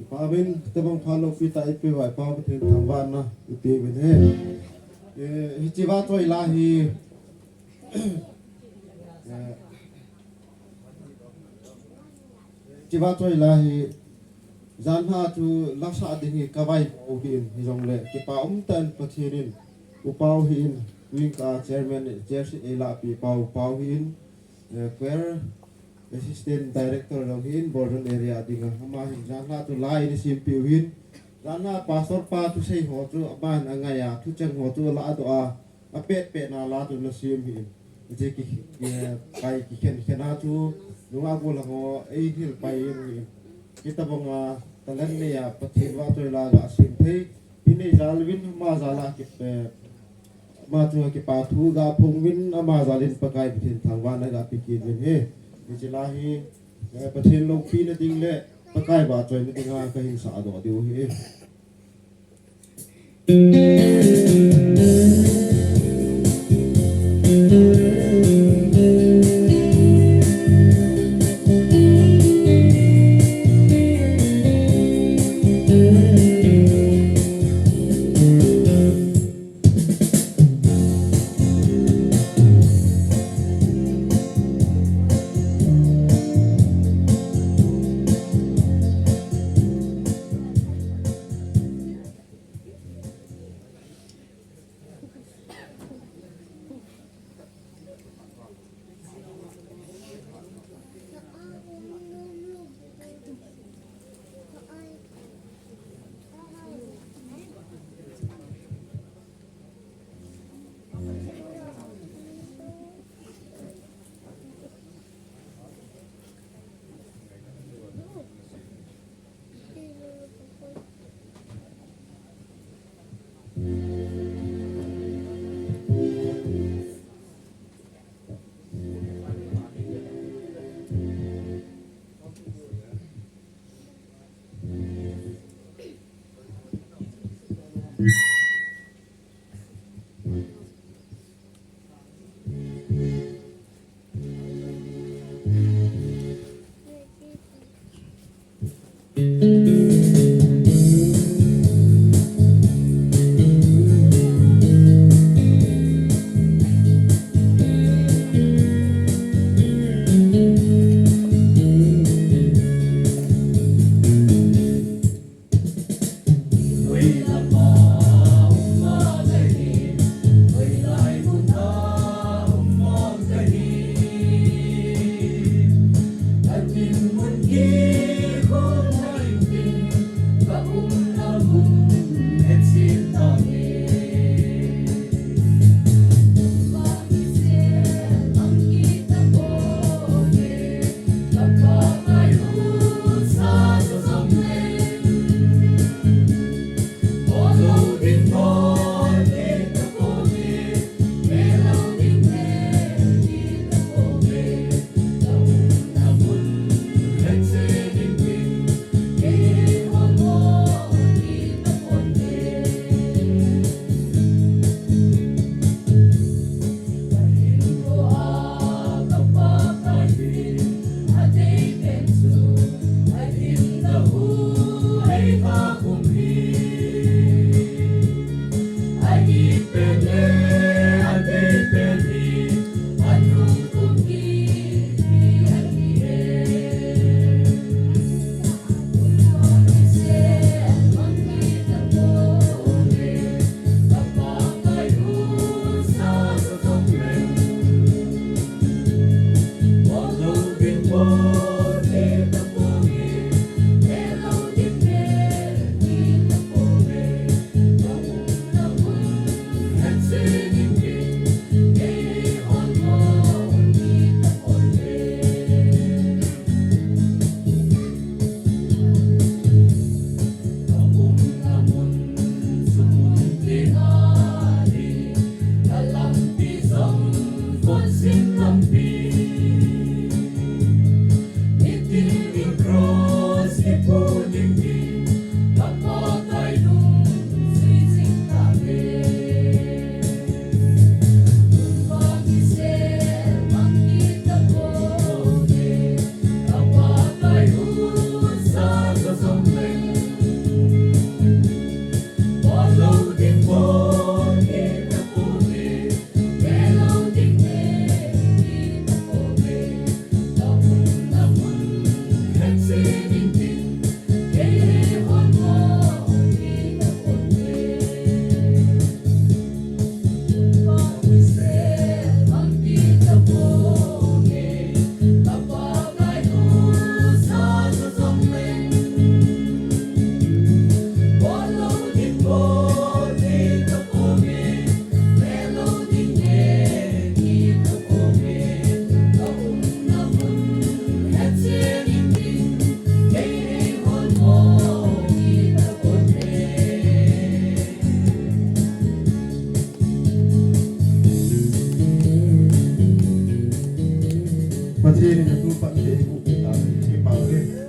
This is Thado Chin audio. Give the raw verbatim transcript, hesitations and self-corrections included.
Pau in, tabang pha loupi tah eipeuva i Pau Pathen thangvahna ipeuvin ahi. Eh, hiche vahchoi la hi, eh, hiche vahchoi la hi, janhi chu lasah ding hi kavaipoh ahin, hijongle kipa umtah in Pathen in U Pau hin, wing ka chairman, chairman eilahpeh pa U Pau hin, eh, choir Assistant Director jong hin, Borjan area dinga, ama hin janhi chu la eina sempeh u hin, janhi pastor pa thusei ho chu ama hin angai a, thucheng ho chu aladoh a, apetpet na la chu ana sem ahin. Hiche ki, ki, kai kikhen khen a chu, nungah gollhang ho eihil pai ahin. Hitabanga talent nei a Pathen vahchoi la gasem thei, inei jal uvin ama jal a ki, eh, ama chunga kipa thu gaphong uvin, ama jal in Pakai Pathen thangvahna gape kit uvin ahi. Hiche la hi, eh, Pathen loupina ding le Pakai vahchoina dinga kahin sahdoh diu ahi. Tuni na tu pan te i ku ta, i pau le.